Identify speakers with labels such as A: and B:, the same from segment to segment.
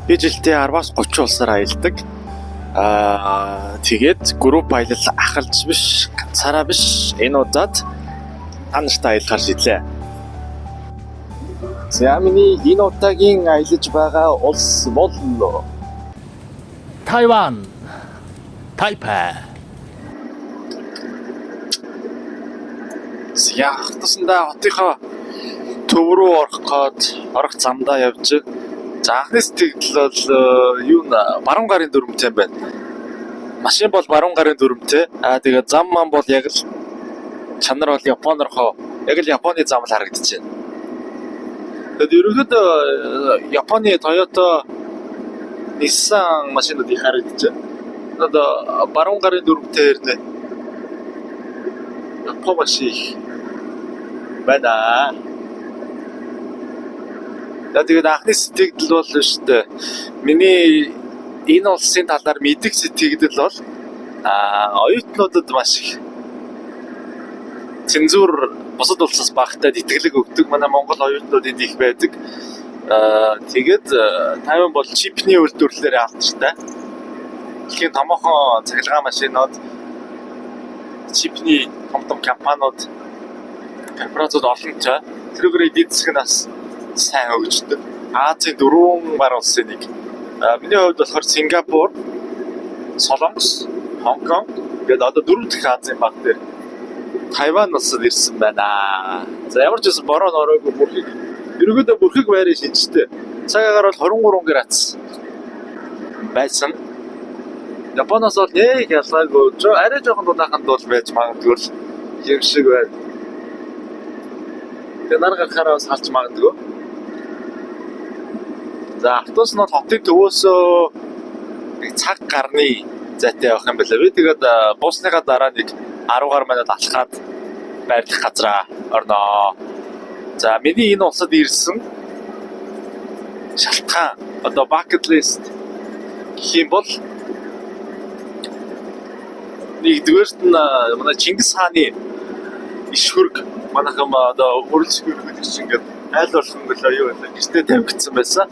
A: Би жилдээ 10-аас 30 улсаар аялдаг. Тэгээд групп аялал ахалж биш, ганцаараа биш. Энэ удаад та нартай аялахаар шийдлээ. За, миний энэ удаагийн аялаж байгаа улс бол
B: Тайван. Тайпай.
A: За, автобусандаа хотынхоо төв рүү орох гээд орох замдаа явж байна. За, анхны сэтгэгдэл бол юу н баруун гарын дүрмтэй юм байна. Машин бол баруун гарын дүрмтэй. Тэгээд зам мам бол яг л чанар бол Японорхоо яг л Японы зам л харагдаж байна. Тэгээд ерөнхийдөө Японы Toyota, Nissan машинууд их харагдаж байна. Одоо баруун гарын дүрмтэй хэрнээ Япон машин их байна. За, тэгээд анхны сэтгэгдэл бол шүү дээ. Миний энэ улсын талаар мэдих сэтгэгдэл бол оюутнуудад маш их цензур бусад улсаас багатай тэтгэлэг өгдөг. Манай Монгол оюутнууд энд их байдаг. Тэгээд Тайван бол чипний үйлдвэрлэлээр алдартай. Дэлхийн томоохон цахилгаан машинууд, чипний том том компаниуд, корпорациуд олонтой. Тэрүүгээр эдийн засаг нь бас сайн хөгждөг. Азийн дөрвөн бар улсын нэг. Миний хувьд болохоор Сингапур, Солонгос, Хонконг гээд одоо дөрөв дэх Азийн баг дээр Тайван улсад ирсэн байна. За, ямар ч байсан бороо ороогүй, бүрхэг. Ерөнхийдөө бүрхэг байрын шинжтэй. Цаг агаар бол 23 градус байсан. Японоос бол нэг ялгаагүй. Арай жоохон дулаахан дул байж магадгүй л юм шиг байна. Тэгээ нар гарахаараа бас халж магадгүй. За, автобус нь бол хотын төвөөсөө нэг цаг гарны зайтай явах юм байна. Би тэгээд буусныхаа дараа нэг 10 гаруй минут алхаад байрлах газраа орноо. За, миний энэ улсад ирсэн шалтгаан, одоо bucket list гэх юм бол нэгдүгээрт нь манай Чингис хааны иш хөрг, манайхан одоо хүрэлц хөргөлөгч ингээд айл болох юм гэлээ юу вэ? Гэртээ тавигдсан байсан.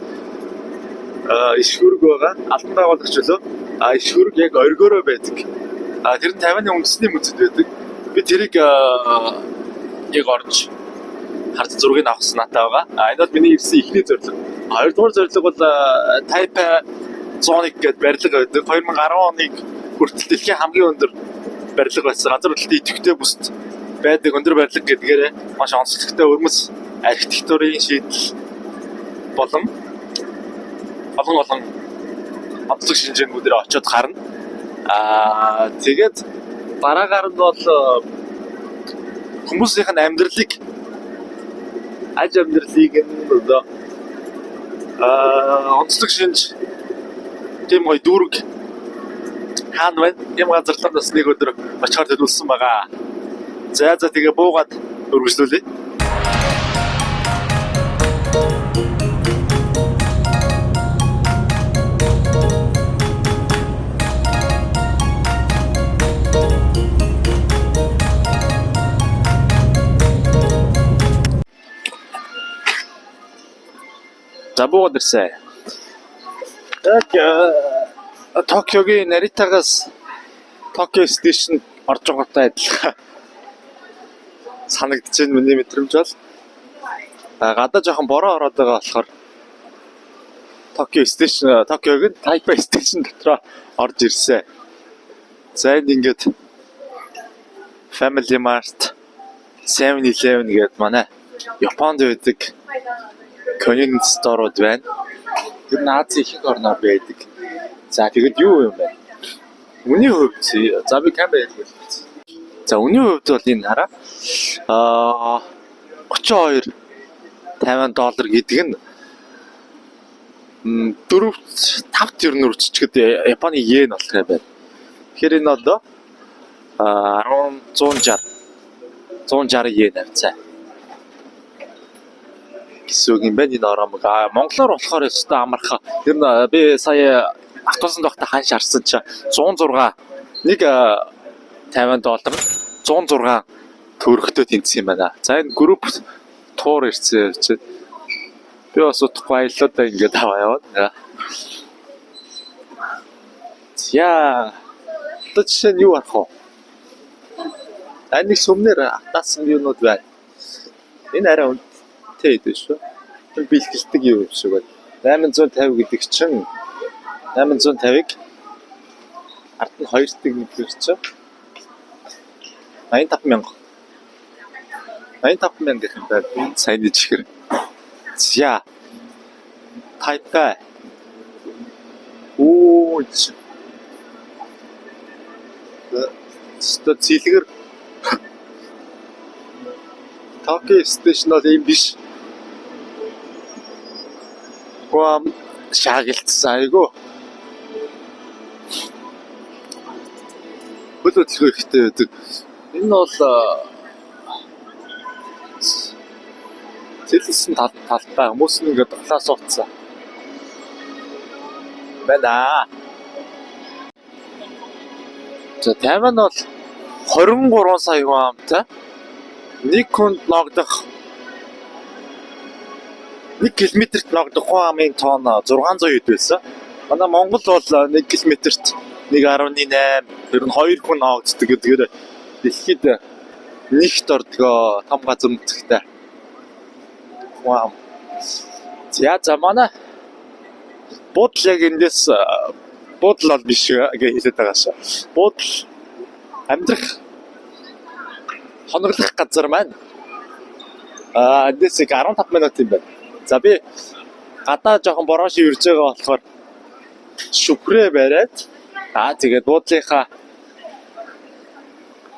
A: Иш хөрг байгаа. Албан байгуулагч лөө. Иш хөрг яг оргиороо байдаг. Тэр нь Тайваны үндэсний музейд байдаг. Би тэрийг яг орж харж зургийг авах санаатай байгаа. Энэ бол миний ирсэн эхний зорилго. Хоёрдугаар зорилго бол Тайпай 101 гэдэг барилга байдаг. 2010 оныг хүртэл дэлхийн хамгийн өндөр барилга байсан. Газар хөдлөлтийн идэвхтэй бүст байдаг өндөр барилга гэдгээрээ маш онцлогтой өвөрмөц архитектурын шийдэл болон олон олон онцлог шинжээнүүдээр очиод харна. Тэгээд дараагаар нь бол хүмүүсийнх нь амьдралыг, аж амьдралыг нь одоо онцлог шинж тийм гоё дүүрэг хаана байна? Тийм газарлаа бас нэг өдөр очихоор төлөвлөсөн байгаа. За, тэгээ буугаад үргэлжлүүлье. За, буугаад ирсэн. Яг Токиогийн Наритагаас Токио Station орж байгаатай адилхан санагдаж байна миний мэдрэмж бол. Гадаа жоохон бороо ороод байгаа болохоор Токио Station, Токиогийн Тайпай Station дотроо орж ирсэн. За, энд ингээд Family Mart, 7-Eleven гэдэг манай Японд байдаг convenience store-ууд байна. Тэр нь Азийн ихэнх орноор байдаг. За, тэгэд юу юм бэ? Үнийн хувьд, за, би камер хэлбэл. За, үнийн хувьд бол энэ хараа 32 Тайван доллар гэдэг нь 4 5 ер нь өрччихэд Японы йен болох юм байна. Тэгэхээр энэ одоо 10 160 160 йен хавьцаа гэсэн үг юм байна энэ ороомог. Монголоор болохоор ёстой амархан. Ер нь би сая автобусанд байхдаа ханш харсан чинь 106 нэг 50 доллар 106 төгрөгтэй тэнцсэн юм байна. За, энэ group tour ирсэн чинь. Би бас удахгүй аяллуудаа ингээд аваа яваа. За. Одоо жишээ нь юу харах вэ? Аль нэг сүмнэр атаасан юунууд байна. Энэ арай үнэтэй хэдэн шүү. Энэ бэлгэлдэг юм шиг байна. 850 гэдэг чинь 850-ыг ард нь 2-ыг нэгдэр чинь 85 мянга. 85 мянга гэх юм байна. Саяны чихэр. За. Тайпай. Оо. Өстой цэлгэр. Токио station бол ийм биш. Гуам шаагилцсан айгу. Хөл хөдөлгөөн ихтэй байдаг. Энэ бол зэлсэн талбай хүмүүс нь ингээд дуглаа суудсан байна. За, Тайван бол 23 сая хүн амтай. Нэг хүнд ногдох 1 км-т ногдох хүн амын тоон 600 хэд байсан. Манай Монгол бол 1 км-т 1.8, ер нь 2 хүн ногддог гэдгээр дэлхийд нэгт ордгоо том газар нутагтай. Вау. За, манай буудал яг эндээс, буудал бол биш гэж хэлээд байгаа шүү. Буудал амьдрах, хоноглох газар маань эндээс 15 минут юм байна. За, би гадаа жоохон бороо шиг ирж байгаа болохоор шүхрээ бариад, тэгээд буудлынхаа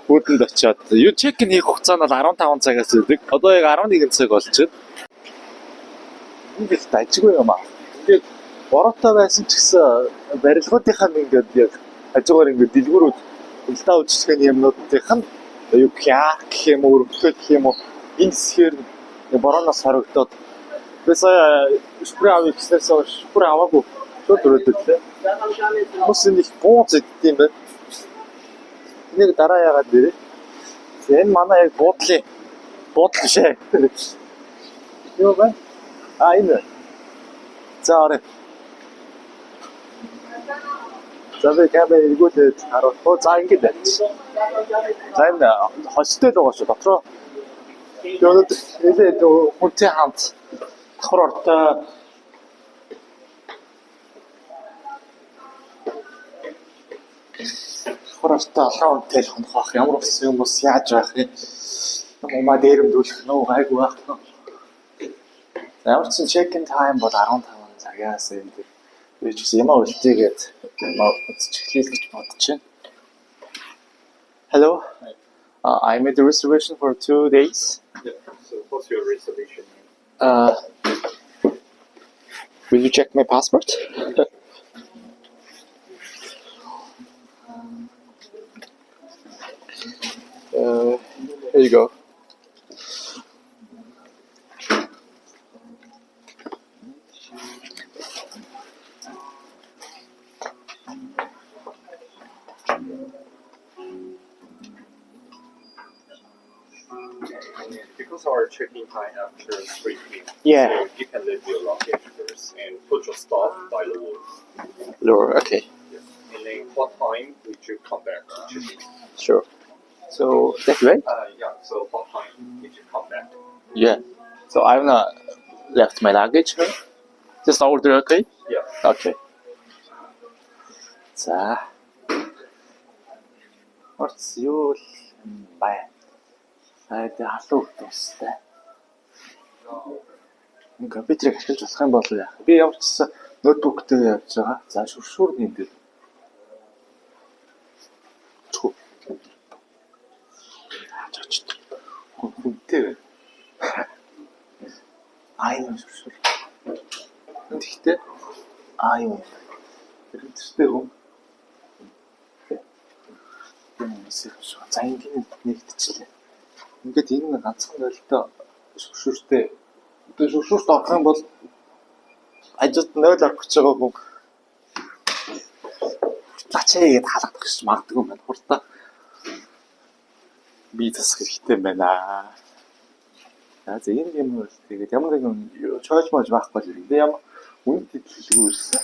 A: буудланд очиод юу check in хийх хугацаа нь бол 15 цагаас өгдөг. Одоо яг 11 цаг болж байна. Ингээд дажгүй юм аа. Ингээд бороотой байсан ч гэсэн барилгуудынхаа ингээд яг хажуугаар ингээд дэлгүүрүүд, худалдаа үйлчилгээний юмнуудынх нь юу кяк гэх юм уу, өргөлөө гэх юм уу, энэ хэсгээр борооноос хорогдоод би сая шүхрээ авъя гэснээс шүхрээ аваагүй шууд өрөөд ирлээ. Хүмүүс энэ их бууз иддэг юм байна. Энийг дараа яагаад нэрээ. Энэ манай яг буудлын буудал биш ээ. Юу бэ? А, энэ. За, орё. За, би камер эргүүлээд харуулах. За, ингэж байж. За, энэ хостой л байгаа шүү. Дотроо би өнөөдөр нэлээд хүнтэй хамт давхар ортой олон хүнтэй л хонох байх. Ямар болсон юм бас яаж байх юм. Умаа дээрэмдүүлэх нь үү, гайгүй байх нь. За, ямар ч check-in time бол 15 цагаас энэ дээр би ч гэсэн юмаа үлдээгээд юмаа үзчихлээ л гэж бодож байна. Hello. I made a reservation for 2 days.
C: Yeah. So what's your reservation name?
A: Will you check my passport? Here you go.
C: And because our check-in time after 3 p.m.
A: Yeah.
C: So you can leave your luggage first and put your stuff by the wall.
A: Lower. Okay.
C: Yes. And then what time would you come back to check in?
A: Sure. So that's right.
C: Yeah. So what time would you come back?
A: Yeah. So I've not left my luggage here. Just order, okay?
C: Yeah.
A: Okay. За. Орц юу л юм байна. Аа, тэгээ халуун дуустай. Энэ компьютерийг ашиглаж болох юм бол яах вэ? Би ямар ч гэсэн ноутбук дээр явж байгаа. За, шүршүүр юм дээр. Чүү. Чаач. Хүнтэй байна. Аа, энэ шүршүүр. Энэ тэгтээ аа, юу юм. Тэр тэртэй хүн юм юмсыг шүү. За, ингээд нэгтчихлээ. Ингээд энэ ганцхан нойлтой шүршүүртэй. Одоо шүршүүрт орох юм бол хажууд 0 орох гэж байгаа хүн лачаа гэдээ халагдах гэж магадгүй юм байна. Хурдаа би засах хэрэгтэй юм байна. За энэ юм бол тэгээд ямар нэгэн чойж мож байхгүй л иргэн. Ямар үнэт хэлгүй ирсэн.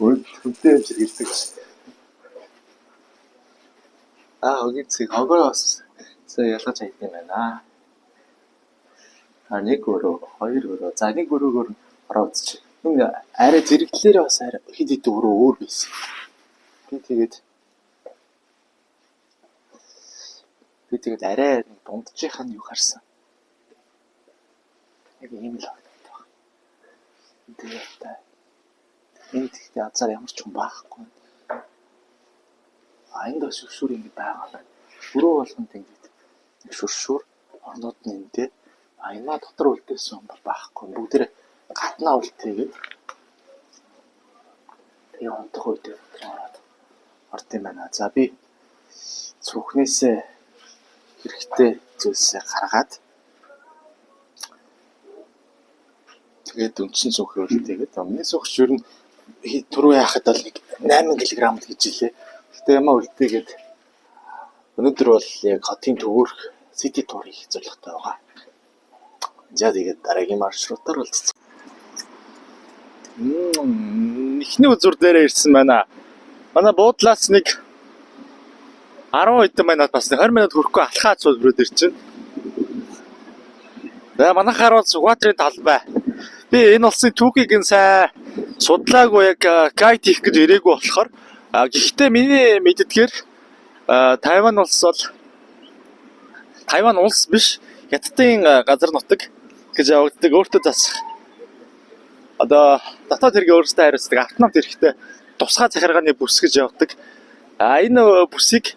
A: Үнэт үнэтэй юм хэрэгэлдэг ш. Аа хогийн цэг хогоо бас за ялгаж хайд юм байна. А нэг өрөө, хоёр өрөө. За нэг өрөөгөөр ороо үзчих. Энэ арай зэрэглэлээрээ бас арай хэд хэд өрөө өөр байсан. Би тэгээд арай нэг дунджийнх нь юу харсан. Яг ийм л харагдаад байна. Тэгээд энэ тэгтээ азар ямар ч хүн байхгүй. А энд бас шүршүр ингэ байгаа юм. Өрөө болгонд ингэж шүршүр орнууд нь энэ дээр. А энэ маа дотор үлдээсэн хүн бол байхгүй. Бүгдээрээ гаднаа үлдээгээд тэгээ унтах үедээ дотор ороод орд юм байна. За би цүнхнээсээ хэрэгтэй зүйлсээ гаргаад тэгээд үндсэн цүнхээ үлдээгээд миний цүнх ч ер нь түрүү яхад бол нэг 8 кг л гэж хэлээ. Гэтэ ямаа үлдээгээд өнөөдөр бол яг хотын төвөрх city tour хийх зорилготой байгаа. За тэгээд дараагийн маршрутаар уулзцгаая. Эхний үзүр дээрээ ирсэн байна. Манай буудлаас нэг 10 хэдэн минут бас 20 минут хүрэхгүй алхаа цуул бүрээд ирчин. За манайхаар бол Сүхбаатарын талбай. Би энэ улсын түүхийг нь сайн судлаагүй, яг гайд хийх гэж ирээгүй болохоор гэхдээ миний мэддгээр Тайван улс бол Тайван улс биш, Хятадын газар нутаг гэж явагддаг. Өөртөө засах одоо дотоод хэрэг өөрсдөө хариуцдаг автономт хэрэгтэй тусгай захиргааны бүс гэж явдаг. А энэ бүсийг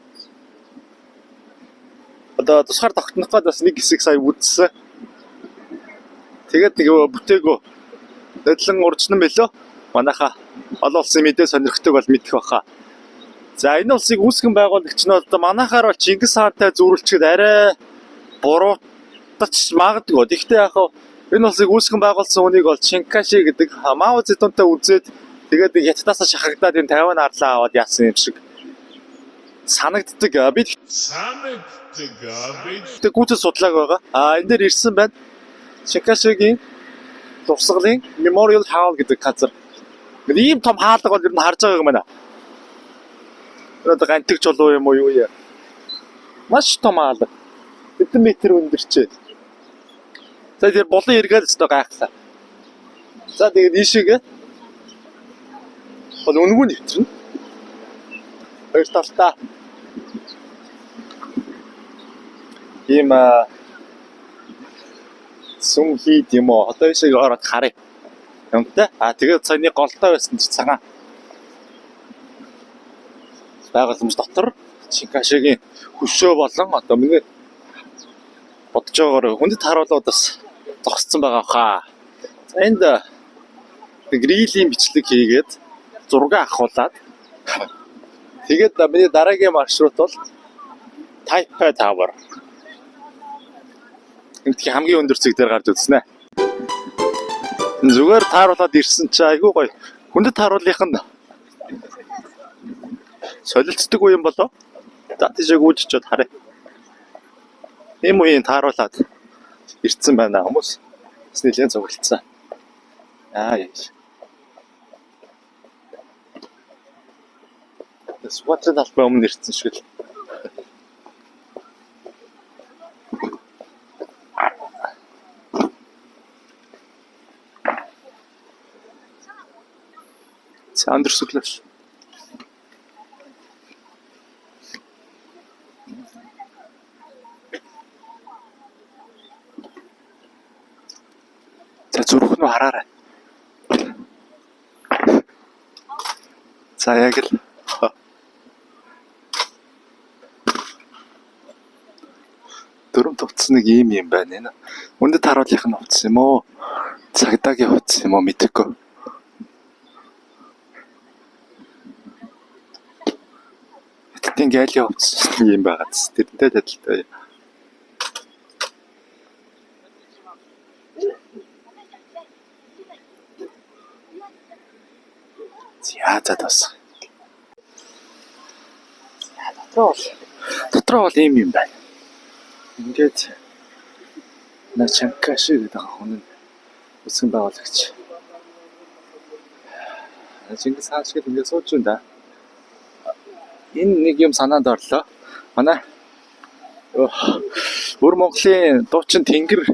A: одоо тусгаар тогтнох гээд бас нэг хэсэг сая үзсэн. Тэгээд нэг бүтээгөө нодлон уржнан билүү. Манайха олон улсын мэдээ сонирхдаг бол мэдэх баха. За энэ улсыг үүсгэн байгуулагч нь одоо манайхаар бол Чингис хаантай зүүрлэчихэд арай буруутаж магадгүй. Тэгэхдээ яг энэ улсыг үүсгэн байгуулсан хүнийг бол Чинкаши гэдэг Мао Цзэдунтай үзээд тэгээд Хятадаас шахагдаад энэ Тайван арлаа аваад яасан юм шиг санагддаг. Би тэгтээ гүйцэд судлааг байгаа. А энэ дээр ирсэн байна. Чинкашигийн дурсгалын Memorial Hall гэдэг газар. Ийм том хаалга бол ер нь харж байгааг байна. Одоо гантик чулуу юм уу юу яа. Маш том хаалга. Хэдэн метр өндөрчээ. За тэр булан эргээл өстой гайхлаа. За тэгээд ийшээгээ бол үнэгүй нэвтрэнэ. Хоёр талдаа ийм сүм хийд юм уу? Одоо ийшээгээ ороод харъя. Юмтай. А тэгээд саяны голтой байсан чи цагаан байгууламж дотор Чинкашигийн хөшөө болон одоо миний бодож байгаагаар хүндэт харуулууд бас зогссон байгаа хаа. За энд нэг рилийн бичлэг хийгээд зураг авахуулаад тэгээд миний дараагийн маршрут бол Taipei Tower. Энтхийн хамгийн өндөр цэг дээр гарч үзснэ. Зүгээр тааруулаад ирсэн чи айгүй гоё. Хүндэт харуулынх нь солилцдог үе юм болов. За тийшээ гүйж очиод харъя. Ийм үеийн тааруулаад ирсэн байна. Хүмүүс бас нэлээд цуглдсан. Аа яа. Сүхбаатарын талбай өмнө ирсэн шиг л. За өндөрсөглөөш. За зүрх нь хараарай. За яг л дөрөв хувцас нэг ийм юм байна энэ. Үндэт харуулынх нь хувцас юм уу? Цагдаагийн хувцас юм уу мэдэхгүй. Хятадын гайлийн хувцас юм байгаа зү. Тэрнтэй л адилтай. За тас. За дотроо бол ийм юм байна. Ингээд На Чан Кайши гэдэг хүн нь үүсгэн байгуулагч. Чингис хаан шиг ингээд сууж байна да. Энэ нэг юм санаанд орлоо. Манай Өр Монголын дуучин Тэнгэр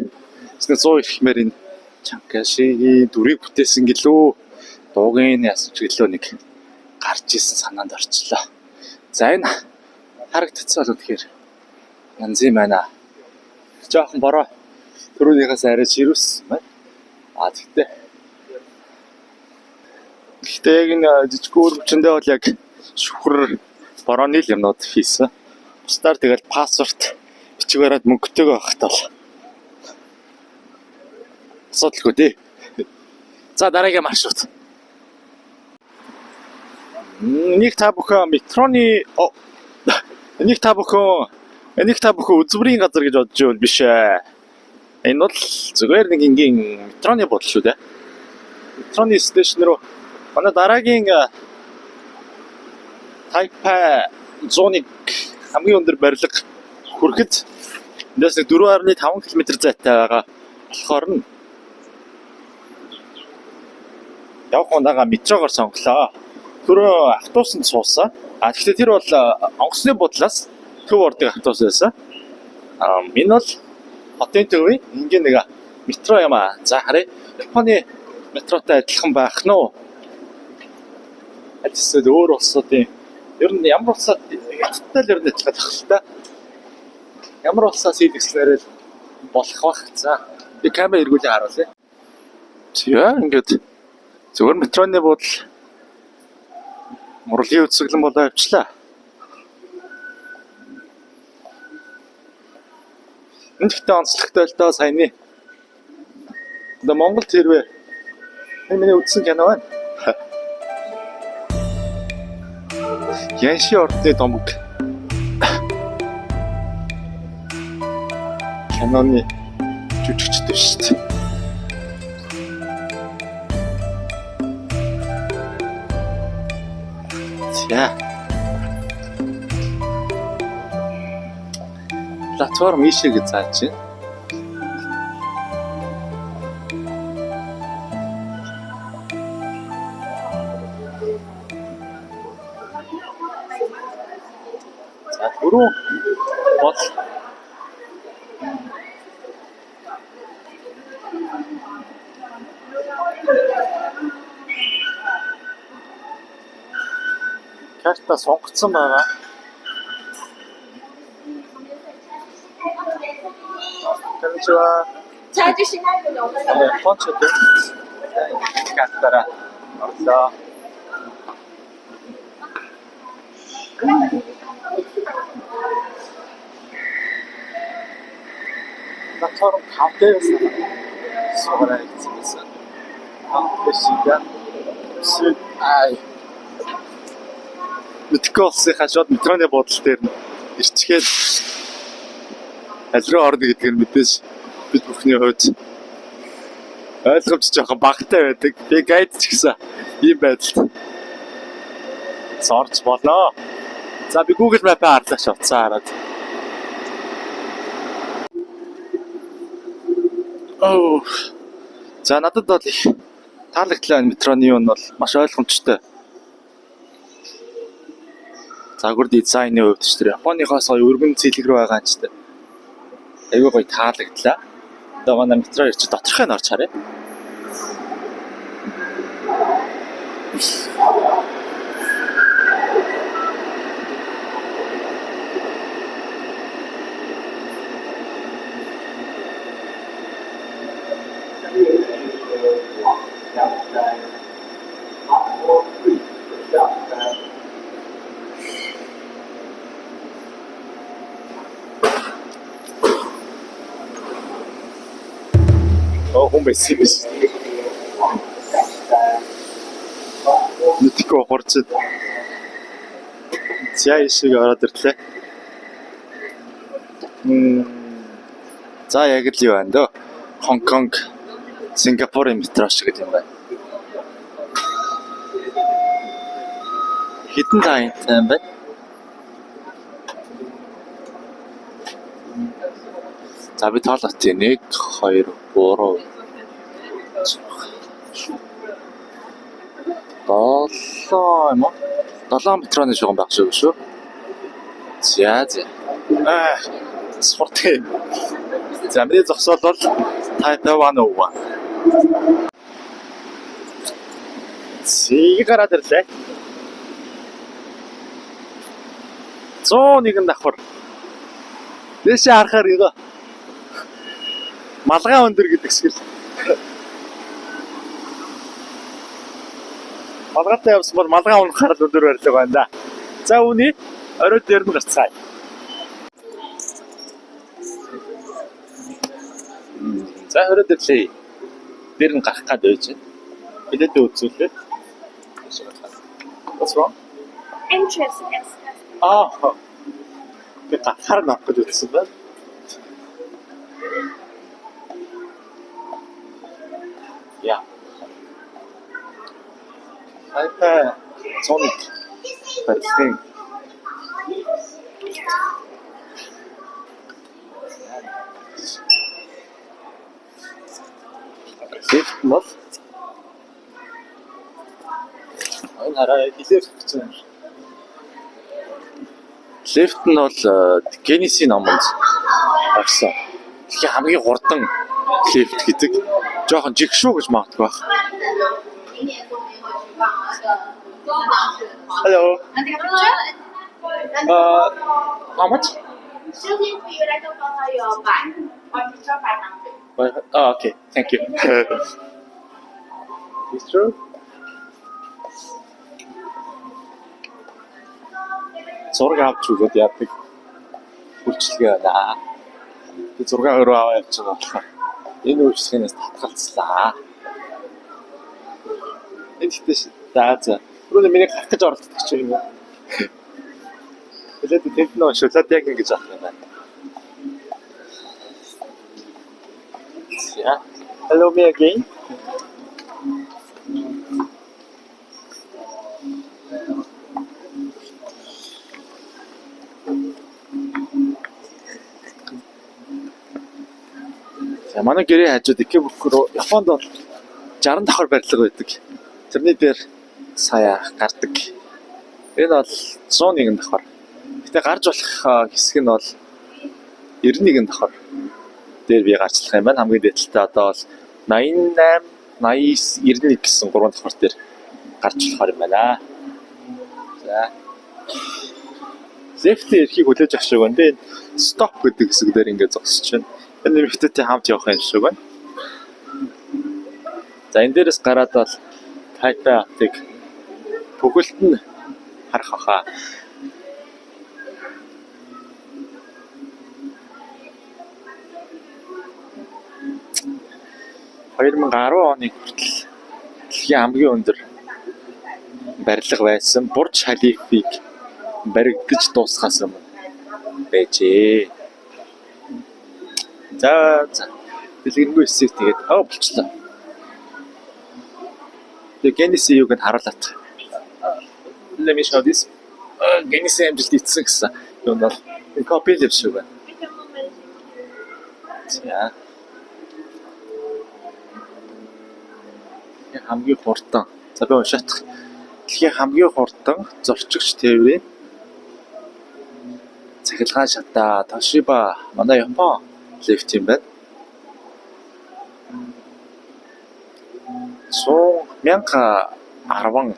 A: 100 ирэхмээр энэ Чан Кайшигийн дүрийг бүтээсэн гэлөө дуугийн яасан ч гэлөө нэг гарч исэн санаанд орчлоо. За энэ харагдцсан бол үнэхээр янз юм байна. Жохон бороо түрүүнийхээс арай чирүүсэн байна. А тэгтээ. Гэхдээ яг энэ жижиг өөр хүчэндээ бол яг шүхэр борооны л юмнууд хийсэн. Бусдаар тэгэл паспорт бичиг бариад мөнгөтэйгээ байхад бол асуудалгүй дээ. За дараагийн маршрут. Энийг та бүхэн метроны энийг та бүхэн үзвэрийн газар гэж бодож байвал биш ээ. Энэ бол зүгээр нэг энгийн метроны буудал шүү дээ. Метроны station руу манай дараагийн Тайпай 101 хамгийн өндөр барилга хүрэхэд эндээс нэг 4.5 км зайтай байгаа болохоор нь явах унаага метрогоор сонголоо. Түрүү автобусанд суусан. А гэхдээ тэр бол онгоцны буудлаас төв ордог автобус байсан. А энэ бол хотын төвийн энгийн нэг метро юм аа. За харъя. Японы метротой адилхан байх нь уу? Аль эсвэл өөр улсуудын ер нь ямар улсад хятадтай л ер нь адилхан байх л та. Ямар улсаас хийлгэснээр л болох бах. За би камер эргүүлээ харуулъя. За ингээд зөвхөн метроны буудал мурлагийн үзэсгэлэн болоо явчлаа. Энэ гэхдээ онцлогтой л доо саяны. Одоо Монголд хэрвээ энэ миний үзсэн кино байна. Янши ордны домог киноны жүжигчд биш үү? За. Платформ ийшээ гэж зааж байна. За түрүү бол карта сонгоцсон байгаа. Конничива. Япончууд картаараа орлоо. Платформ 5 дээрээс суугараа гэсэн байсан. 5 шиг ай мэдхгүй болсныхаа шууд метроны буудал дээр нь ирчгээд аль руу орно гэдгийг мэдээж бид бүхний хувьд ойлгомж жоохон багатай байдаг. Би гайд ч гэсэн ийм байдалд зорж болно. За би Google Map-аа харлаа шавцаа хараад. Оо. За надад бол их таалагдлаа энэ метроны юу нь бол маш ойлгомжтой. Загвар дизайны хувьд ч тэр Японыхоос гоё өргөн цэлэг рүү байгаа юм ч тэр айгүй гоё таалагдлаа. Одоо манай метро ирч доторхыг нь орж харъя. Хүн байсан юм биш. Мэдхгүй хурцад. За ишиг ороод ирлээ. За яг л юу байна дөө. Хонконг, Сингапурын метро шиг юм байна. Хэдэн лайнтай юм бэ? За, би тоолоо тий. 1 2 3 7 юм уу? 7 метроны шугам байх шиг шүү. За за. Аа, суртын. За, миний зогсоол бол Taipei 101. Зийг гараад ирлээ. 101 давхар. Дээшээ харахаар нөгөө малгай өндөр гэдэг шиг л. Малгайтай явсан бол малгай унахаар л өндөр барилга байна да. За, үүний орой дээр нь гарцгаая. За, хорой ирлээ. Дээр нь гарах гад байж байна. Билетээ үзүүлээд. What's wrong?
D: Entrance is
A: Аа. Би гарахаар нь авах гэж үзсэн байна. Яа. Тайпай 101 барилгын лифт нь бол энэ хараа хэлээр бичсэн юм шиг. Лифт нь бол Гиннесийн номонд орсон. Дэлхийн хамгийн хурдан лифт гэдэг. Жоохон жигшүү гэж магадгүй байх. Hello. How much?
D: Shooting for you like a your buy. One picture 500.
A: Oh, okay. Thank you. It's true. Зураг авч өгөөд яадаг үйлчилгээ байна. Би зураг өөрөө аваа явж байгаа болохоор энэ үйлчилгээнээс татгалзлаа. Энэ гэхдээ за. Түрүүний миний гарах гэж оролддог чинь юм уу? Тэгээд тэнд нь уншуулад яг ингэж авах юм байна. За. Hello me again. За, манай гэрээ хажууд Икебукуро Японд бол 60 давхар барилга байдаг. Тэрний дээр сая гардаг. Энэ бол 101 давхар. Гэтэ гарч болох хэсэг нь бол 91 давхар дээр би гарчлах юм байна. Хамгийн дээд талтай одоо бол 88, 89, 91 гэсэн гурван давхар дээр гарч болохоор юм байна. За. Лифтийн эрхийг хүлээж авах шиг байна. Би энэ stop гэдэг хэсэг дээр ингээд зогсож байна. Энэ эмэгтэйтэй хамт явах юм шиг байна. За, энэ дээрээс гараад бол Тайпай хотыг бүхэлд нь харах баха. 2010 оны хүртэл дэлхийн хамгийн өндөр барилга байсан Бурж Халифыг баригдаж дуусахаас өмнө байжээ. За за. Дэлгэрэнгүй хэсгийг тэгээд аа болчлоо. Тэгээ Гиннесийн юуг нь харуулаад. Let me show this. Гиннесийн амжилт ицсэн гэсэн юм бол энэ copy л юм шиг байна. За. Хамгийн хурдан. За, би уншаах. Дэлхийн хамгийн хурдан зорчигч тээврийн цахилгаан шатаа Toshiba манай Япон лифт юм байна. 100 1010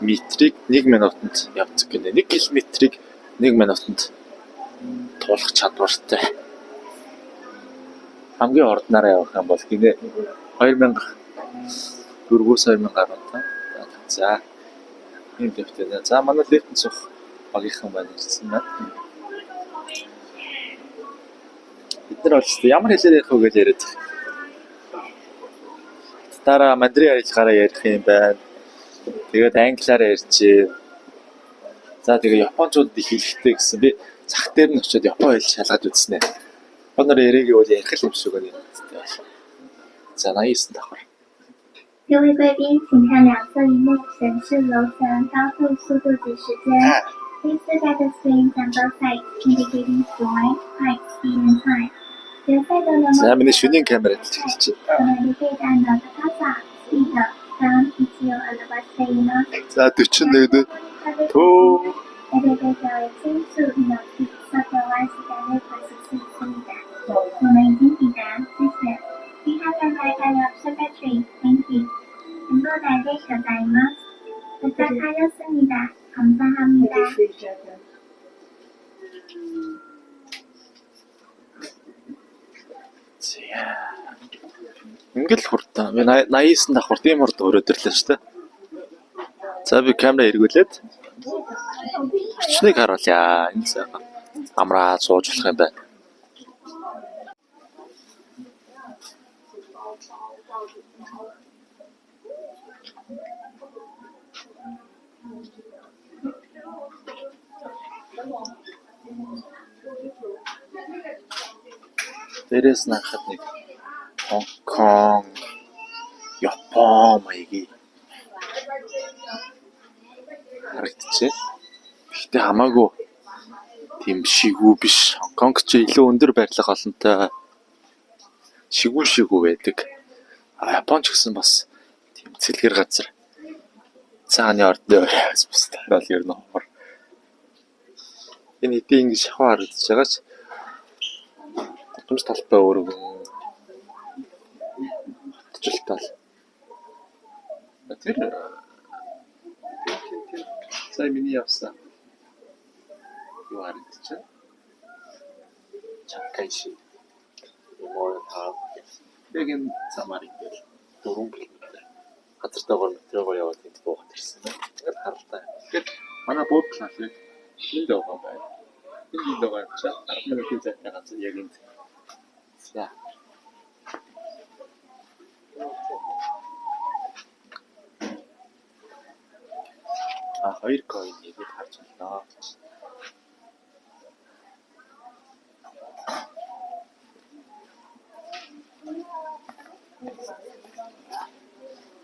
A: метрийг 1 минутанд явдаг гинэ. 1 километрийг 1 минутанд туулах чадвартай. Хамгийн хурднаараа явах юм бол гинэ 2004-өөс 2015. За, ийм лифт байна. За, манай лифтэнд суух багийнхан байна ирсэн байна. Бид нар бол ямар хэлээр ярих вэ гэж яриад. Дараа мандарин ярилцгаараа ярих юм байна. Тэгээд англиар ярьж. За, тэгээ японочууд их хэлэхтэй гэсэн. Би зах дээр нь очиод япон хэл шалгаж үзсэн ээ. Японоор яриаг бол ярих юм шиг байна. За, 89 давхар.
E: 各位贵宾，请看两侧荧幕显示楼层、高度、速度及时间。Please look at the screens on both sides indicating floor, height, speed, and time. 决赛中的
A: За миний шөнийн камер эхэлж
E: この理系団の高さ、スピード、3、1を表しています。
A: За 41 төө
E: エレベーター为金属楼梯，售票弯时间约14思密达。我们已经抵达，谢谢。We have arrived at the observatory. Thank you. 展望台でございます。도착하였습니다. 감사합니다.
A: За. Ингээл хурдан. Би 89 давхар тийм хурд өрөөд ирлээ шүү дээ. За би камера эргүүлээд орчныг харуулъя. Энэ сайхан амраад сууж болох юм байна. Дээрээс нь харахад нэг Хонконг, Япон маягийн харагдчихэ. Гэхдээ хамаагүй тийм шигүү биш. Хонконг ч илүү өндөр барилга олонтой шигүү шигүү байдаг. А Япон ч гэсэн бас тийм цэлгэр газар. Цааны ордны оройс бусдаар бол ер нь ховор. Энэ хэдий ингэж шахуу харагдаж байгаа ч гудамж талбай өргөн хотчлолтой. Тэр сая миний явсан юу харагдаж байна? Чанкайши Memorial Hall. Яг энэ замаар ингээд 4 км газартайгаар метрогоор яваад энд буугаад ирсэн байна. Тэгээд харалтай. Тэгэхээр манай буудлын яг энд байгаа юм байна. Энд байгаа юм чинь 10 минутын зайтай газар яг энд. За. А 2 coin нэгийг харж байна.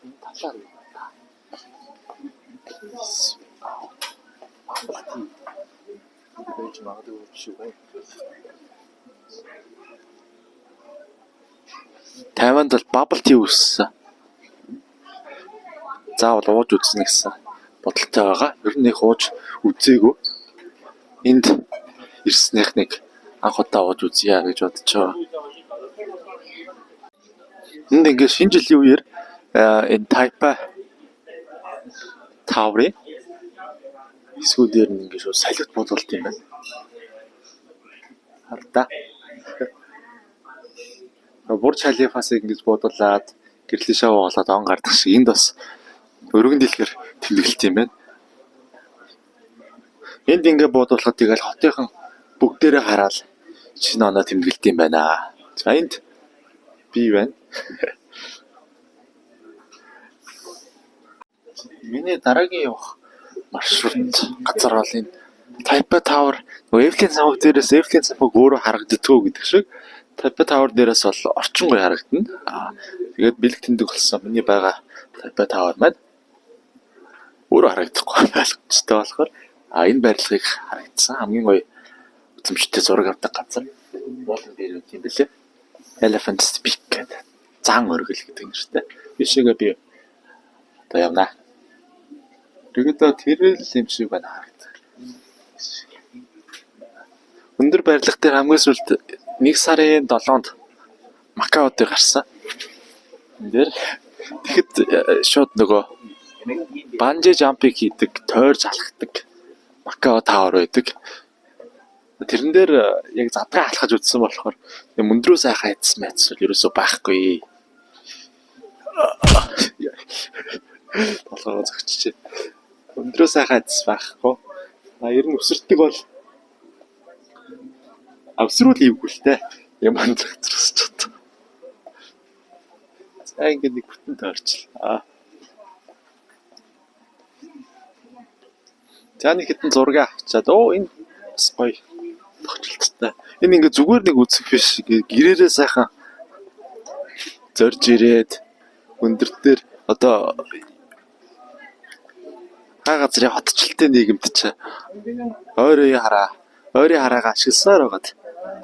A: Энэ талаар юу вэ? Bubble tea. Байж магадгүй юм шиг байна. Тайванд бол bubble tea үүссэн. Заавал ууж үзнэ гэсэн бодолтой байгаа. Ер нь их ууж үзээгүй. Энд ирснийх нэг анх удаа ууж үзье гэж бодож байгаа. Энд ингээд шинэ жилийн үеэр энэ Тайпай Tower-ын хэсгүүдээр нь ингээд шууд салют буудуулт юм байна. Хар даа. Бурж Халифаас ингэж буудуулаад гэрлийн шоу болоод он гардаг шиг энд бас өргөн дэлгэр тэмдэглэлт юм байна. Энд ингээ буудуулахад тэгэл хотынхан бүгдээрээ хараад шинэ оноо тэмдэглэлт юм байна. За энд би байна. Миний дараагийн явах маршрут газар бол энэ Тайпай Tower, нөгөө Эйфелийн цамхаг дээрээс Эйфелийн цамхаг өөрөө харагддаггүй гэдэг шиг Тайпай Tower дээрээс бол орчин гоё харагдана. Аа тэгээд бэлэг тэмдэг болсон миний байгаа Тайпай Tower маань өөрөө харагдахгүй ойлгомжтой болохоор а энэ барилгыг харагдсан хамгийн гоё үзэмжтэй зураг авдаг газар уулан дээр юу юм бэлээ. Elephant Peak гэдэг зан оргил гэдэг нэртэй. Бишээгээ би одоо явна. Ерөөдөө тэр л юм шиг байна харагдах. Өндөр барилга дээр хамгийн сүүлд 1 сарын 7-нд Макао дээр гарсан. Энэ дээр тэгэхэд шууд нөгөө bungee jump-ыг хийдэг, тойрж алхдаг Макао Tower байдаг. Тэрэн дээр яг задгаа алхаж үзсэн болохоор өндрөө сайхан айдас майдас бол ерөөсөө байхгүй. Толгойгоо зөгчжээ. Өндрөө сайхан айдас байхгүй. А ер нь өсөртөг бол өсрүүл эвгүй л те. Юм өндөр газар өсч чадсан. За ингээд нэг бүтэн тойрчлаа. За нэг хэдэн зураг авчаад оо энэ бас гоё тогтолцтой. Энэ ингээд зүгээр нэг үзэх биш. Гэрээрээ сайхан зорж ирээд өндөр дээр одоо хаа газрын хотчлолтой нийгэмд чи ойрын хараа ойрын хараагаа ашигласаар байгаад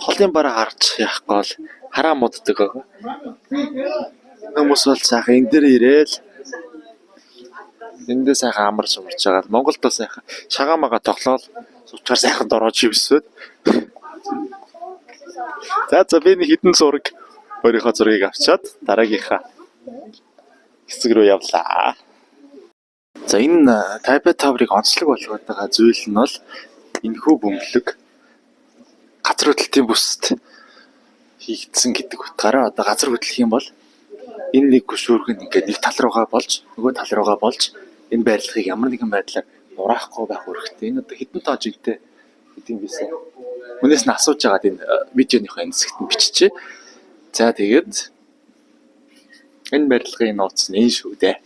A: Холын бараа харж яахгүй бол хараа мууддаг байгаа. Хүмүүс бол сайхан энэ дээр ирээл эндээ сайхан амар сумарч байгаа. Монголд бол сайхан шагаамага тоглоол сувчаар сайхан дороо чивсвэд. За за би нэг хідэн зураг өөрийнхөө зургийг авчаад дараагийнхаа хэсэг рүү явлаа. За энэ Taipei Tower-ыг онцлог болгоод байгаа зүйл нь бол энэхүү бөмбөлөг газар хөдлөлтийн бүсэд хийгдсэн гэдэг утгаараа одоо газар хөдлөх юм бол энэ нэг хөшүүрэг нь ингээд нэг тал руугаа болж нөгөө тал руугаа болж энэ барилгыг ямар нэгэн байдлаар нураахгүй байх үүрэгтэй. Энэ одоо хэдэн тоо жигтэй гэдэг юм бисээ. Хүнээс нь асууж байгаад энэ видеоныхоо энэ хэсэгт нь биччихье. За тэгээд энэ барилгын нууц нь энэ шүү дээ.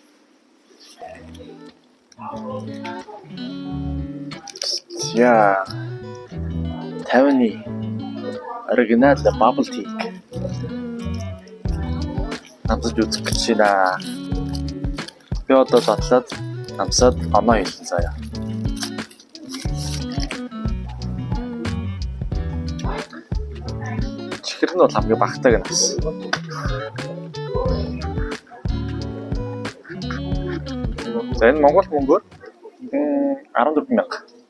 A: За 50-ны оригинал bubble tea амсаж үзэх гэж байна. Би одоо задлаад амсаад оноо хэлсэн заяа. Чихэр нь бол хамгийн багтааг нь авсан. За энэ Монгол мөнгөөр 14,000.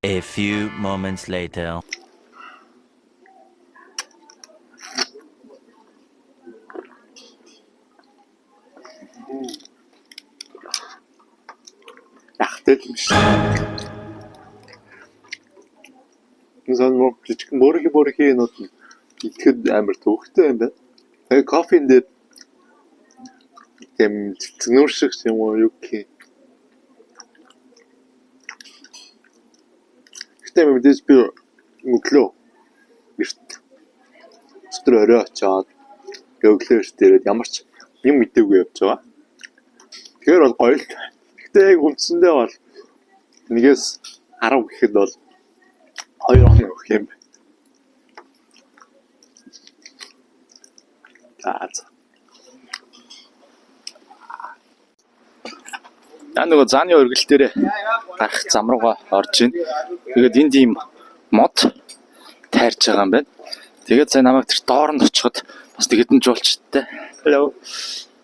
B: A few moments later.
A: Яхтай юм шиг. Сон мөр жижигхэн мөрхи юмуд нь идэхэд амар төвхтэй юм байна. Тэгээ кофеин дээр тийм цэцгнүүр шиг юм уу юу гэх юм. Гэтэ мэдээж би өглөө эрт өдөр орой очиод өглөө эрт ирээд ямар ч юм мэдээгүй явж байгаа. Тэгэхээр бол гоё л. Гэтэ яг үндсэндээ бол нэгээс 10 гэхэд бол 2 оноо өгөх юм байна. За. Я нөгөө зааны өргөл дээр гарах зам руугаа орж ийн. Тэгээд энд ийм мод тайрж байгаа юм байна. Тэгээд сая намайг тэр доор нь очиход бас нэг хэдэн жуулчтай. Hello.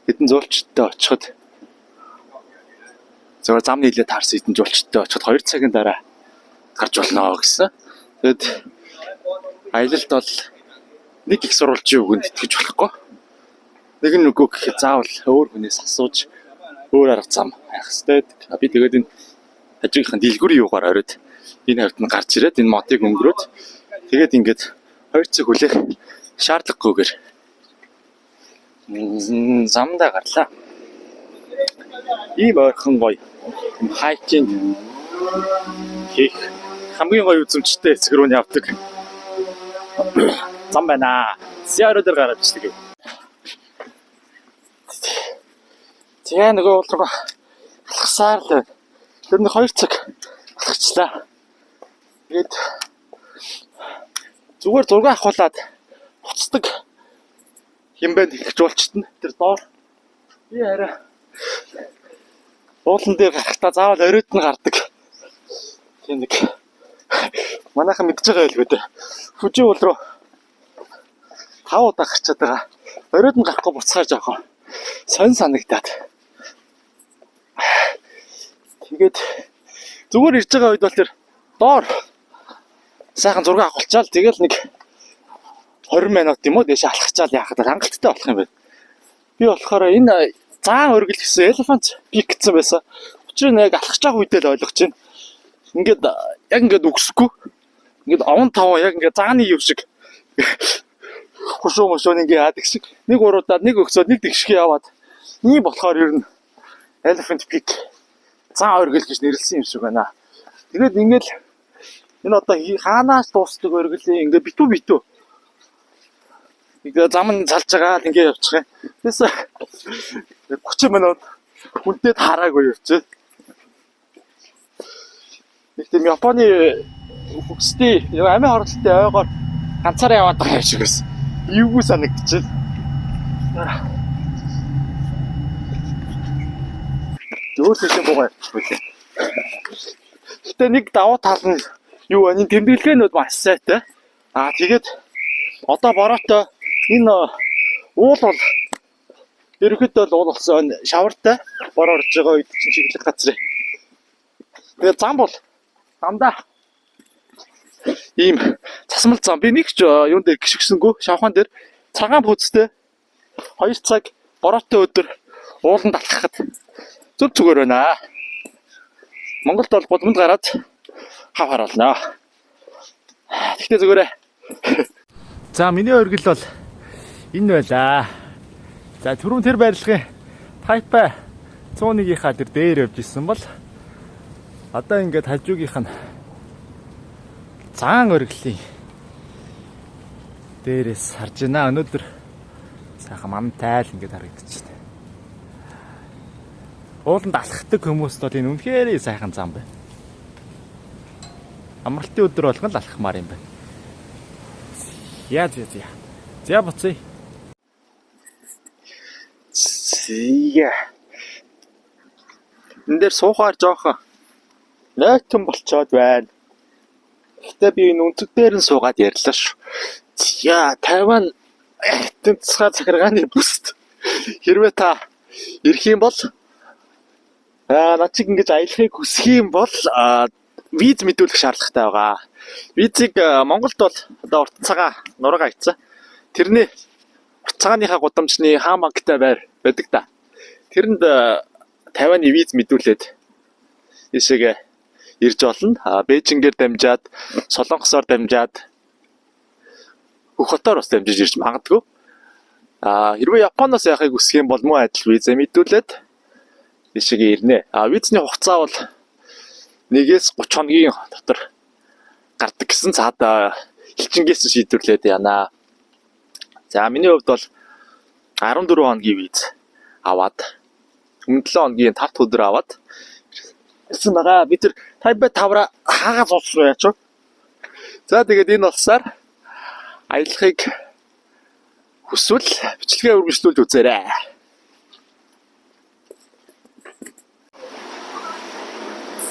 A: Хэдэн жуулчтай очиход зөвхөн зам нийлээ таарсан хэдэн жуулчтай очиход 2 цагийн дараа гарч болно гэсэн. Тэгээд аялалд бол нэг их сурвалжийн үгэнд итгэж болохгүй. Нэг нь үгүй гэхэд заавал өөр хүнээс асууж өөр арга зам хайх хэрэгтэй. Би тэгээд энэ хажуугийнхын дэлгүүрийн юугаар оройд энэ хавьд нь гарч ирээд энэ модыг өнгөрөөд тэгээд ингээд 2 цаг хүлээх шаардлагагүйгээр замдаа гарлаа. Ийм ойрхон гоё hiking хийх хамгийн гоё үзэмжтэй хэсэг рүү нь явдаг зам байна. Сиаро дээр гараад ичлээ. Тэгээ нөгөө уул руугаа алхасаар л байна. Тэр нэг 2 цаг алхачлаа. Тэгээд зүгээр зураг авахуулаад буцдаг юм байна гэх жуулчт нь тэр доор би арай уулан дээр гарахдаа заавал оройд нь гардаг. Тийм нэг манайхан мэдж байгаа байлгүй дээ. Хүжин уул руу 5 удаа гарчаад байгаа. Оройд нь гарахгүй буцахаар жоохон сонь санагдаад. Тэгээд зүгээр ирж байгаа үед бол тэр доор сайхан зураг авахулчаал тэгэл нэг 20 минут юм уу дээш алхачаал яхад хангалттай болох юм байна. Би болохоор энэ заан өргөл гэсэн Elephant Peak гэсэн байсан. Учир нь яг алхаж байгаа үедээ л ойлгож байна. Ингээд яг ингээд үгсэхгүй. Ингээд овон таван яг ингээд зааны юм шиг хушуу мушуу ингээ яадаг шиг нэг уруудаад нэг өгсөөд нэг тэгшгээ яваад ийм болохоор ер нь Elephant Peak зан оргил гэж нэрлсэн юм шиг байна. Тэгээд ингээд энэ одоо хаанаас дуустдаг оргилын ингээ битүү битүү ингээ зам нь залж байгаа л ингээ явчих юм. Тэгээс 30 минут хүнтэй таараагүй явчих. Нэг тийм Японы хөгсдийн амийн хордлолтой ойгоор ганцаараа яваад байгаа юм шиг байсан. Эвгүй санагдчихэв. Нөгөө тийшээ буугаа явчих байлээ. Гэтэ нэг давуу тал нь юу вэ? Энэ тэмдэглэгээнүүд маш сайтай. Аа, тэгээд одоо бороотой энэ уул бол ерөнхийдөө л уул болсон шавартай бороо орж байгаа үед чинь чиглэх газар. Тэгээд зам бол дандаа ийм цасмал зам. Би нэг ч юун дээр гიშгсэнгүү, шавхан дээр цагаан пүүцтэй 2 цаг бороотой өдөр ууланд алхахад зөв зүгээр байна. Монголд бол гудамд гараад хав харуулнаа. Тэгтээ зүгээрээ. За, миний оргил бол энэ байлаа. За, түрүүн тэр барилгын Тайпай 101-ийнхаа тэр дээр явж исэн бол одоо ингээд хажуугийнх нь заан оргилын дээрээс харж байна. Өнөөдөр сайхан мамтай л ингээд харагдаж байна. Ууланд алхдаг хүмүүст бол энэ үнэхээр сайхан зам байна. Амралтын өдөр болгон л алхмаар юм байна. Яа, зя зя. За, буцъя. Зя. Энэ дээр суухаар жоохон нойтон болцоод байна. Гэхдээ би энэ өнцөг дээр нь суугаад ярьлаа шүү. За, Тайван эрдэм тусгаар захиргааны бүст хэрвээ та ирэх юм бол над чиг ингэж аялахыг хүсэх юм бол виз мэдүүлэх шаардлагатай байгаа. Визийг Монголд бол одоо урт цагаан нураг аячсан. Тэрний урт цагааныхаа гудамжны хаан банктай байр байдаг та. Тэрэнд Тайваны виз мэдүүлээд ийшээгээ ирж болно. Бээжингээр дамжаад, Солонгосоор дамжаад, бүх хотоор бас дамжиж ирж магадгүй. А хэрвээ Японоос явахыг хүсэх юм бол мөн адил виза мэдүүлээд ийшээгээ ирнэ. А визний хугацаа бол 1-ээс 30 хоногийн дотор гардаг гэсэн, цаад элчингээс шийдвэрлээд яана. За, миний хувьд бол 14 хоногийн виз аваад, өмнө 7 хоногийн 5 дахь өдөр аваад ирсэн байгаа. Би тэр Тайбай тавра хаагаа зулсан яач вэ? За, тэгээд энэ болсоор аялахыг хүсвэл бичлэгээ үргэлжлүүлж үзээрэй.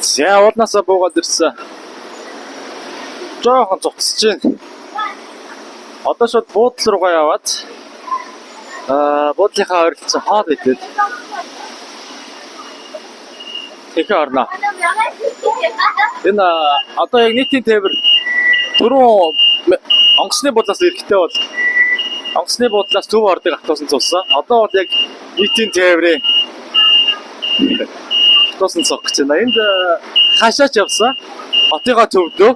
A: За, уулнаасаа буугаад ирсэн. Жоохон зугтсаж байна. Одоо шууд буудлын руугаа яваад буудлынхаа ойролцоо хоол идээд тэгэхээ орно. Энэ одоо яг нийтийн тээвэр түрүүн онгоцны буудлаас ирэхдээ бол онгоцны буудлаас төв ордог автобусан суусан. Одоо бол яг нийтийн тээврийн автобусан суух гэж байна. Энд хаашаач явсан. Хотынхоо төвдөө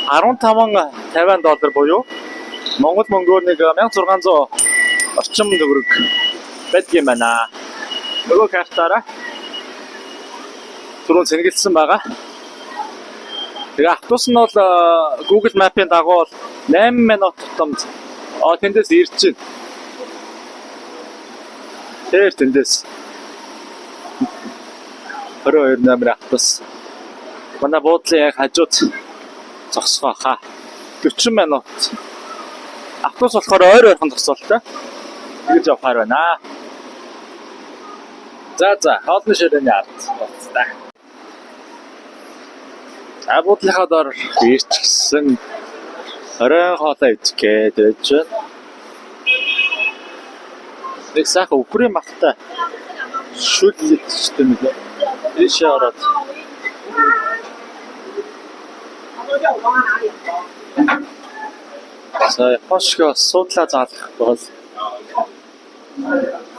A: 15 50 доллар буюу Монгол мөнгөөр нэг 1600 орчим төгрөг байдаг юм байна. Нөгөө картаараа түрүүн цэнгэлсэн байгаа. Тэгээ автобус нь бол Google Map-ын дагуу бол 8 минут тутамд тэндээс ирж байна. Тэр тэндээс 22 номер автобус. Манай буудлын яг хажууд зогсгоо хаа. 40 минут. Автобус болохоор ойр ойрхон зогсоолтой. Тэгэж явахаар байна. За, хоолны ширээний ард болцтой. За, буудлынхаа доор ирчихсэн, оройн хоолоо идэх гээд байж байна. Нэг сайхан үхрийн махтай шүл идчихтэй мөлий. Ийшээ ороод. За, Япон шиг суудлаа заалгах бол.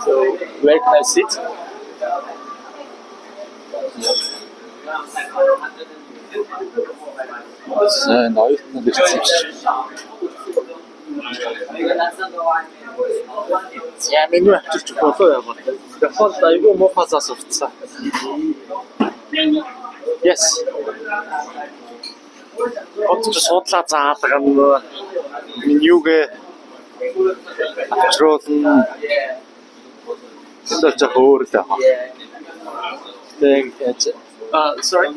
A: So where can I sit? За, энэ оюутнууд ирсэн юм шиг. За, меню авчирч болоо яа бол. Японд айгүй муухай заа сурцсан. Yes. Гот ч суудлаа заалгана. Менюгээ авчруулна. Энд бол жоох өөр л байна. Тэгээд яаж sorry.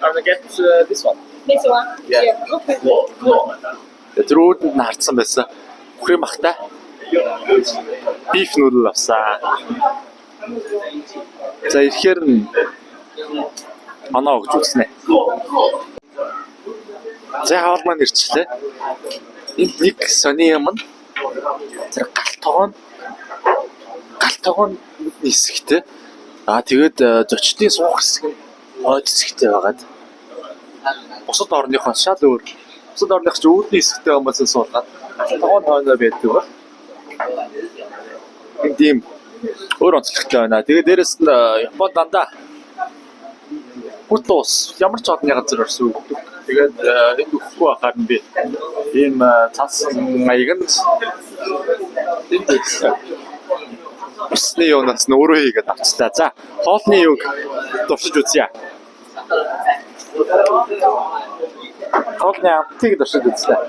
A: I'm gonna get this one.
D: This one?
A: Yeah.
D: Okay.
A: Тэр өөдөнд нь харцсан байсан. Үхрийн махтай. Beef noodle авсан. За, ирэхээр нь оноо өгч үзнэ. За, хоол маань ирчихлээ. Энд нэг сони юм нь тэр гал тогоо нь хэсэгтэй. Аа, тэгээд зочдын суух хэсэг нь хойд хэсэгтэй байгаад бусад орныхоо шал өөр. Бусад орных ч үүдний хэсэгтэй хүмүүсээ суулгаад гал тогоо нь хойноо байдаг бол энд ийм өөр онцлогтой байна. Тэгээд дээрэс нь Японд дандаа бүтэн ус ямар ч одны газар орсон өгдөг. Тэгээд энд өгөхгүй байхаар нь би ийм цас маяганд энд өгсөн. Усны юунаас нь өөрөө хийгээд авчлаа. За, хоолны юуг туршиж үзье. Хоолны амтыг туршиж үзлээ.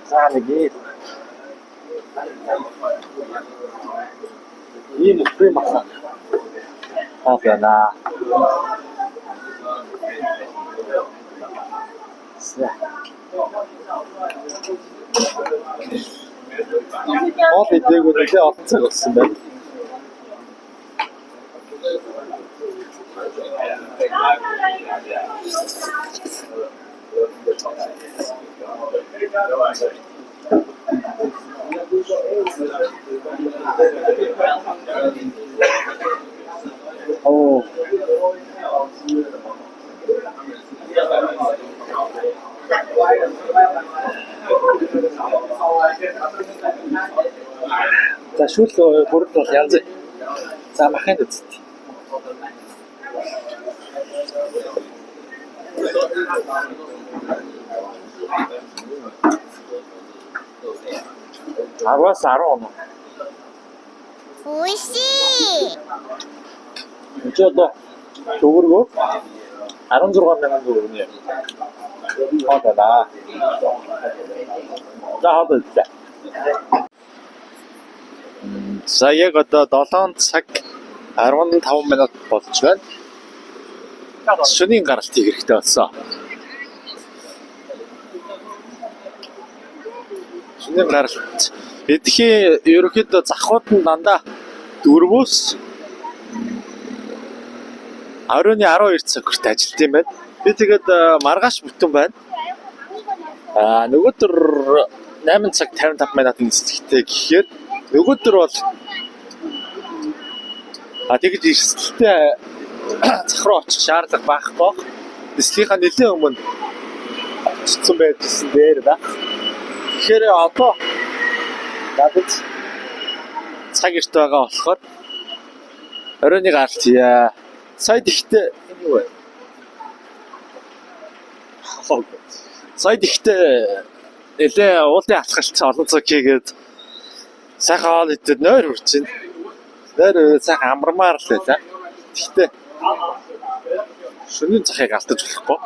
A: За, нэг ийм үхрийн мах хоол байна. За. Хоол идээгүй нэлээ олон цаг болсон байна. Оо. За, шүүл бүрд бол янз. За, махын үзт. 10-аас 10 оноо.
E: おいしい。
A: Энд чи одоо төгрөгөөр 16 мянган төгрөгийн хоол байна. За, хоол идлээ. За, яг одоо 7 цаг 15 минут болж байна. Шөнийн гаралт хийх хэрэгтэй болсон. Шөнийн гаралт эдэхийн ерөнхийдөө захууд нь дандаа 4-өөс оройн 12 цаг хүртэл ажилладаг юм байна. Би тэгээд маргааш бүтэн байна. Аа, нөгөөдөр 8 цаг 55 минутын нислэгтэй гэхээр нөгөөдөр бол тэгж эрсдэлтэй зах руу очих шаардлага байхгүй. Нислэгийнхаа нэлээд өмнө очсон байжсэн дээр ба. Тэгэхээр одоо надад цаг эрт байгаа болохоор оройн гаралт хийе. Сая тэгтээ энэ юу вэ? Сая тэгтээ нэлээ уулын алхалт олон цаг хийгээд сайхан хоол идээд нойр хүрч байна. Нойр сайхан амармаар л байлаа. Тэгтээ шөнийн захыг алдаж болохгүй.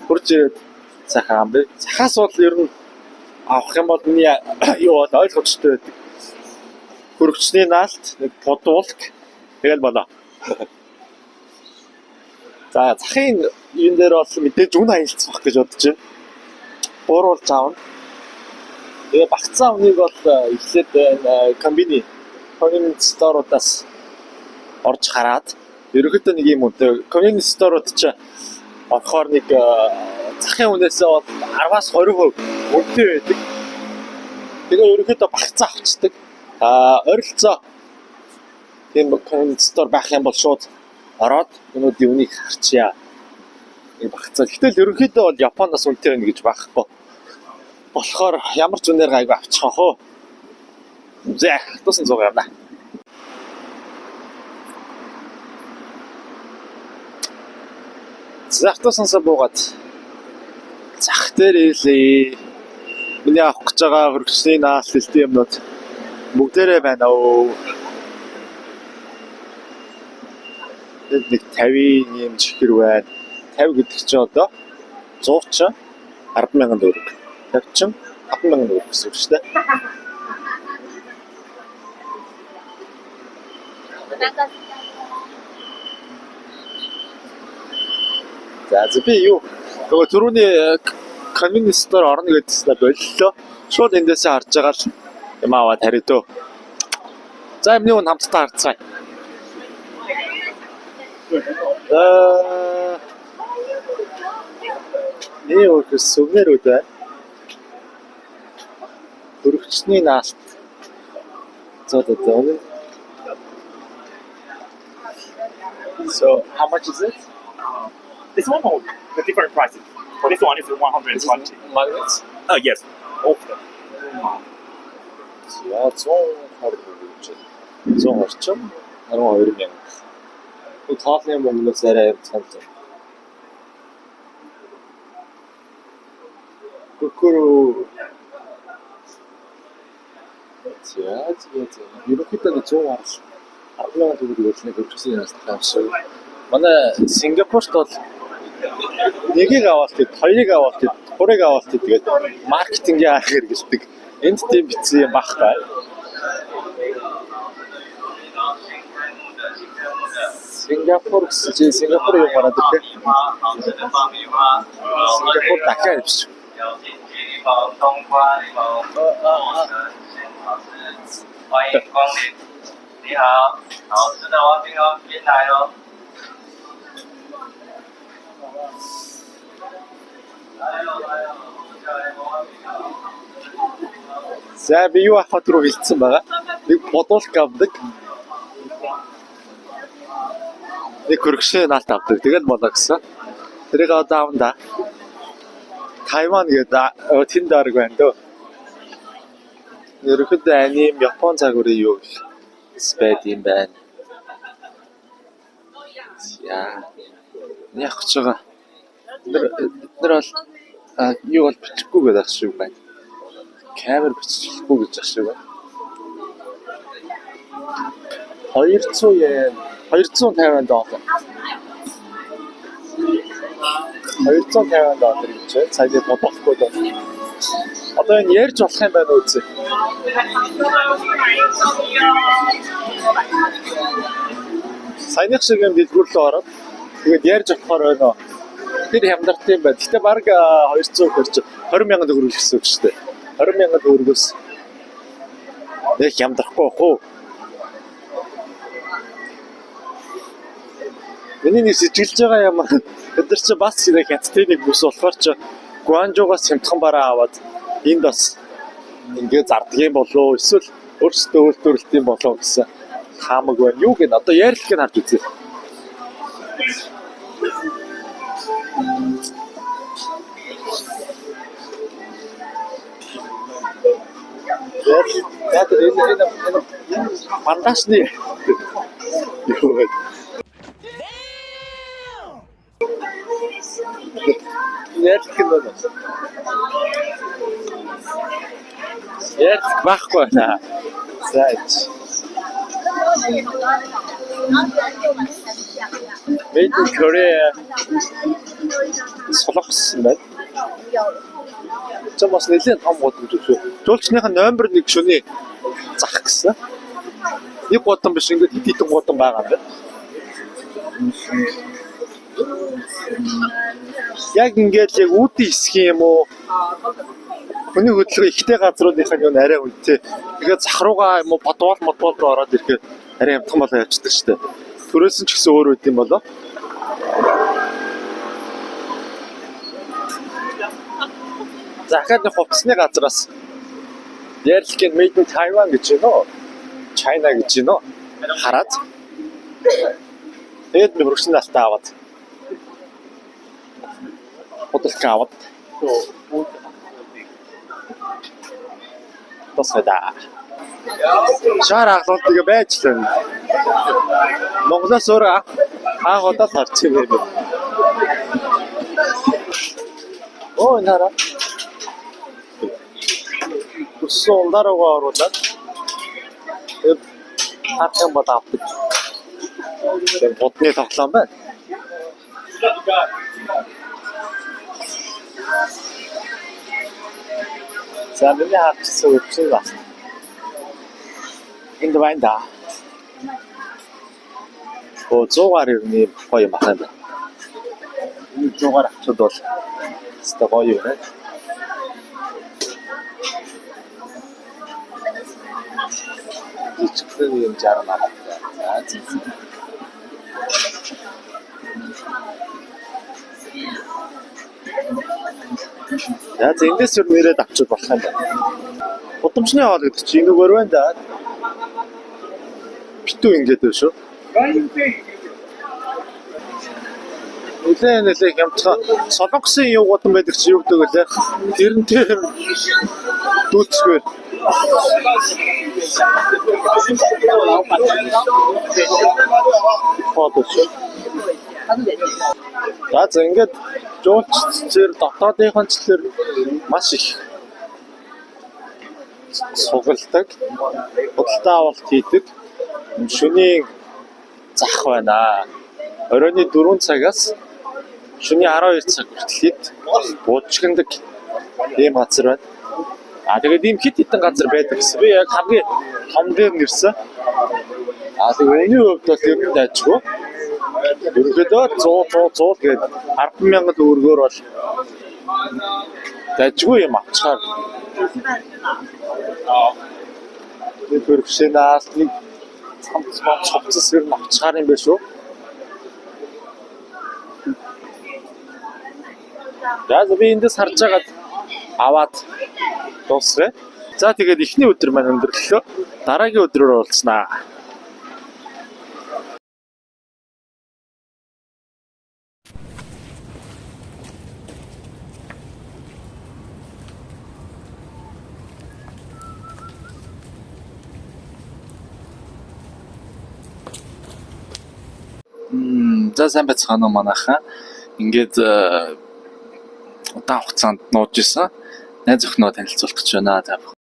A: Хурж ирээд сайхан амбэ. Захаас бол ер нь авах юм бол миний юу бол ойлгомжтой байдаг. Хөргөчний наалт, нэг пудуулк тэгэл болоо. За, захын юун дээр бол мэдээж үн хаялцах гэж бодож байна. Бууруулж аавна. Тэгээ багцаа үнийг бол эхлээд コンビニ convenience store уудаас орж хараад ерөнхийдөө нэг юм үнэтэй convenience store ууд чи орохоор нэг захын үнээсээ бол 10-аас 20% үнэтэй байдаг. Тэгээ ерөнхийдөө багцаа авчдаг. А ойролцоо тийм convenience store байх юм бол шууд ороод өнөөдөр үнийг харчаа. Нэг багцаа. Гэтэл ерөнхийдөө бол Японоос үнэтэй байна гэж байхгүй. Болохоор ямар ч үнээр гайгүй авчих ах уу. За, автобусын зууг явна. За, автобусансаа буугаад зах дээр ирлээ. Миний авах гэж байгаа хөргөчний наалт элдэн юмнууд бүгдээрээ байна оо. Энд нэг 50-ийн юм чихэр байна. 50 гэдэг чинь одоо 100 чинь 10 мянган төгрөг. 50 чинь 5 мянган төгрөг гэсэн үг шүү дээ. За, би юу нөгөө түрүүний convenience store орно гэдсэн боллоо. Шууд эндээсээ харж байгаа л юм аваад харъя дөө. За юмны үн хамтдаа харцгаая. Миний өөрөөр сувенирүүд байна. Хөрөгчний наалт. За за за. So how much is it?
F: This one or the different prices. For this one is 120.
A: Magnets?
F: Yes. All of them.
A: За 120 гэж. 120 орчим 12 мянга. Тоолны мөнгнөөс арай хямдхан. Кукуру. За за за. Ерөнхийдөө 120 10 мянган төгрөг өглөөний хөргөсөн ястах юм шиг. Манай Сингапурт бол нэгийг аваад хэд, хоёрыг аваад хэд, гурыг аваад хэд тэгээд маркетингийн арга хэрэглэдэг. Энд тийм бичсэн юм байхгүй. Сингапур гэсэн чинь Сингапур юм гараад ирлээ. Сингапур дахиад явчих. За би юу авах руу хилцсэн байгаа. Нэг бодуулк авдаг. Нэг хөргөшөө наалт авдаг. Тэгэл болоо гэсэн. Тэрийг одоо аавна да. Тайван гэдэг тэнд арга байна дөө. Ерөнхийдөө аним Япон загварын юу байд юм байна. За. Яг ч байгаа. Бид нар бол юу бол бичихгүй гэдэг ах шиг байна. Камер бичихгүй гэж ах шиг байна. 200 йен, 250 доллар. 250 доллар гэж байна. Саяны бодохгүй доо. Одоо энэ ярьж болох юм байна уу үзье. Саяных шиг юм дэлгүүр рүү ороод тэгээд ярьж болохоор байна уу? Тэр хямдарт юм байна. Гэтэ бараг 200 хэрч 20 мянган төгрөг гэсэн үг шүү дээ. 20 мянган төгрөгөөс нэг хямдрахгүй бах уу? Миний нэг сэжиглэж байгаа юм. Бид нар чи бас нэг хятадын нэг бүс болохоор чи Гуанжуугаас хямдхан бараа аваад энд бас ингээ зарддаг юм болов уу? Эсвэл өөрсдөө үйлдвэрлэдэг юм болов уу гэсэн таамаг байна. Юу гэнэ? Одоо ярилцлагыг харж үзье. Яг энэ бандажны юу вэ? Ярилцлага нь байна. Ярилцлага байхгүй байна. За. Made in Korea Солонгос юм байна. Чам бас нэлээд том гудамж шүү. Жуулчныхаа номер 1 шөний зах гэсэн. Нэг гудам биш ингээд хэд хэдэн гудам байгаа юм байна. Яг ингээд яг үүдийн хэсэг юм уу? Хүний хөдөлгөөн ихтэй газруудынх нь юу арай үнэтэй. Тэгээд зах руугаа юм уу подвол модвол руу ороод ирэхэд арай хямдхан болоо явчихдаг шүү дээ. Түрээсэн ч гэсэн өөр үт юм болоо. За дахиад нэг хувцсны газраас ярилцлагын Made in Taiwan гэж байна уу? China гэж байна уу? Хараад тэгээд нэг хөргөчний алтаа аваад худалдаа аваад тусгайдаа. Шар ахлуулт тэгээ байж л байна. Монголоос өөр анх удаа л харж байгаа юм. Оо энэ хараа. Өссөн ундаа руугаа оруулаад тэгээд харах юм бол авдаг. Тэгээд будны тоглоом байна. За миний харчихсан өвчин бас. Энд байна да. Оо 100 гаруй юм гоё юм байна. Энэ 100 гаруй авчид бол өстой гоё юм байна. Жижигхэн юм 60 автай. За зэ. За зэ эндээс юу нэрээд авчиж болох юм байна. Гудамжны хоол гэдэг чинь энэ үгээр байна да. Битүү ингэж байна шүү. Нилээ хямдхан Солонгосын юу гудам байдаг чи юу гэдэг вүлээ? Тэрнтэй дүүцгээр. Хоол шүү. За за ингээд жуулчдэр дотоодынхон чиглэлээр маш их сугалдаг, худалдаа авалт хийдэг шөнийн зах байна. Оройн 4 цагаас шөнийн 12 цаг хүртэл буужигнадаг ийм газар байна. А тэгээд ийм хэд хэдэн газар байдаг гэсэн. Би яг хамгийн том дээр нэрсэн. А тэгээд үнийн хувьд бол ер нь дайжгүй. Ерөнхийдөө 100 100 100 гээд 10,000 төгрөгөөр бол дайжгүй юм авчаар. Нэг хөрвшэнаас нэг цамц бац хувцас ер нь авчаар юм байна шүү. За би эндээс харж байгаад аваад дуусгая. За тэгээд эхний өдөр маань өндөрлөлөө. Дараагийн өдрөөр уулзнаа. За сайн байцгаана уу манайхаа. Ингээд удаан хугацаанд нууж исэн найз охиноо танилцуулах гэж байна. Та бүхэн.